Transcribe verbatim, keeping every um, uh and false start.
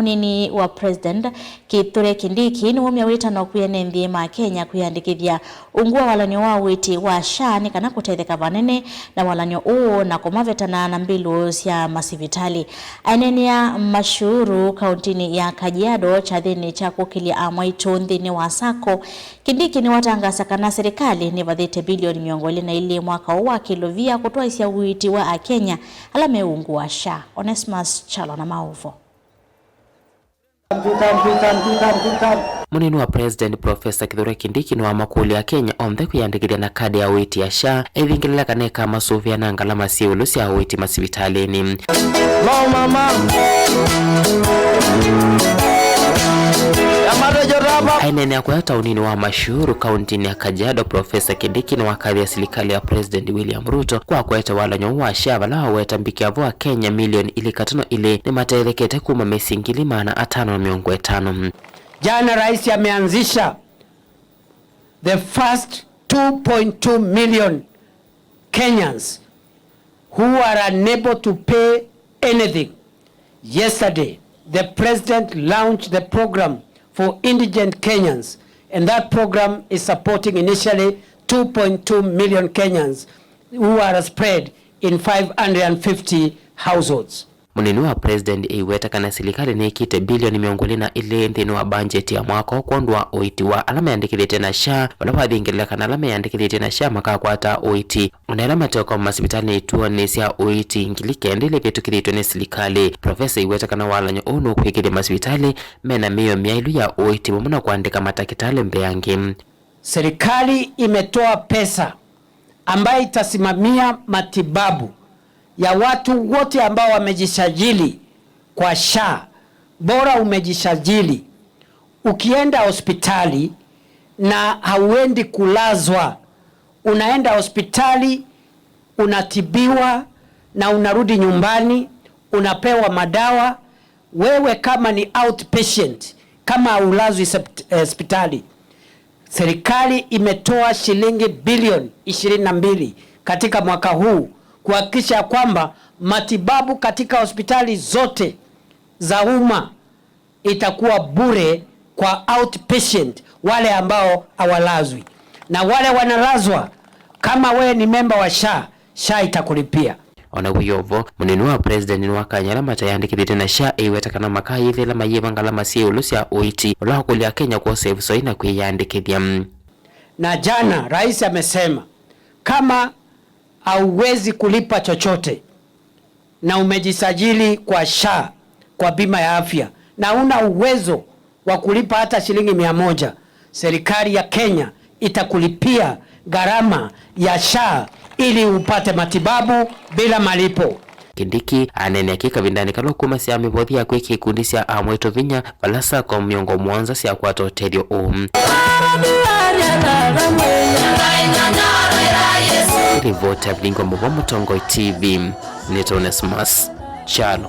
Mũnini wa President Kithure Kindiki nĩwaumya wĩtano kwĩ ene nthĩ ma Kenya kwĩyandĩkĩthya ungu wa walany'o wa ũiiti wa SHA nĩ kana kũtetheka vanene na walany'o ũũ na kũmavetana na mbilũ sya masivitalĩ. Aineenea Mashuru kauntinĩ ya Kajiado kyathĩnĩ kya kũkĩlya amwaitũ nthĩnĩ wa sacco, Kindiki nĩwatangasa kana serikali nĩvathĩte bilioni mĩongo ĩlĩ na ilĩ mwaka ũũ wa kĩlovia kũtwaĩsya ũiiti wa Akenya ala me ungu wa SHA. Onesmus Kyalo na maũvo. Mũnini wa President Professor Kithure Kindiki nĩwamakũlya Akenya onthe kwĩyandĩkĩthya na kadi ya ũiiti ya SHA, evingĩlĩla kana ĩkamasũvĩa na ngalama syĩ ĩũlũ sya ũiiti masivitalĩnĩ. Aineenea kũya taũninĩ wa Mashuru, kauntinĩ ya Kajiado, Professor Kindiki nĩwakathĩa silikalĩ ya President William Ruto kwa kũete walany'o ũũ wa SHA, vala waweta mbikĩa vo Akenya milioni ilĩ katono ilĩ nĩmateelekete kuma mĩsyĩ ngili maana atano na mĩongo ĩtano. Jana rais ameanzisha the first two point two million Kenyans who are unable to pay anything. Yesterday, the president launched the program for indigent Kenyans, and that program is supporting initially two point two million Kenyans who are spread in five hundred fifty households. Mũnini wa President ĩiweta kana silikalĩ nĩĩkĩte bilioni mĩongo ĩlĩ na ilĩ nthĩnĩ wa mbanjeti ya mwaka ũũ kwondũ wa ũiiti wa ala meyandĩkĩthĩtye na SHA, vala wathingĩlĩla kana ala meyandĩkĩthĩtye na SHA makakwata ũiiti, o na ĩla mateũkoma masivitalĩnĩ ituonĩ sya ũiiti ngili kenda ila ivĩtũkĩthĩtw'e nĩ silikalĩ. Profesa ĩiweta kana walany'o ũũ nũkwĩkĩthya masivitalĩ mena mĩio myaĩlu ya ũiiti vamwe na kũandĩka matakĩtalĩ mbee angĩ. Serikali imetoa pesa ambayo itasimamia matibabu ya watu wote ambao wamejisajili kwa SHA. Bora umejisajili. Ukienda hospitali na hauendi kulazwa, unaenda hospitali, unatibiwa na unarudi nyumbani, unapewa madawa. Wewe kama ni outpatient, kama haulazwi sept-, eh, hospitali, serikali imetoa shilingi bilioni ishirini na mbili katika mwaka huu kuhakikisha kwamba matibabu katika hospitali zote za umma itakuwa bure kwa outpatient, wale ambao hawalazwi. Na wale wanalazwa, kama wewe ni memba wa SHA, SHA itakulipia. O na wĩ o vo, mũnini wa president nĩwakany'a ala mateyandĩkĩthĩtye na SHA ĩiweta kana makayĩthĩla mayĩva ngalama syĩ ĩũlũ sya ũiiti, ũla wakũlya Akenya kwosa ĩvuso yĩna kwĩyandĩkĩthya. Na jana rais amesema, kama hauwezi kulipa chochote na umejisajili kwa SHA, kwa bima ya afya, na una uwezo wa kulipa hata shilingi mia moja, serikali ya Kenya itakulipia gharama ya SHA ili upate matibabu bila malipo. Kindiki aneenea kĩ kavindanĩ kala ũkumasya mĩvothi ya kwĩkĩa ikundi sya amwaitũ vinya vala sacco mĩongo mũonza syakwata ũtethyo ũũ. Rivoti ya Vilingi wa Mũvoo Mũtongoi T V, nĩ Onesmus Kyalo.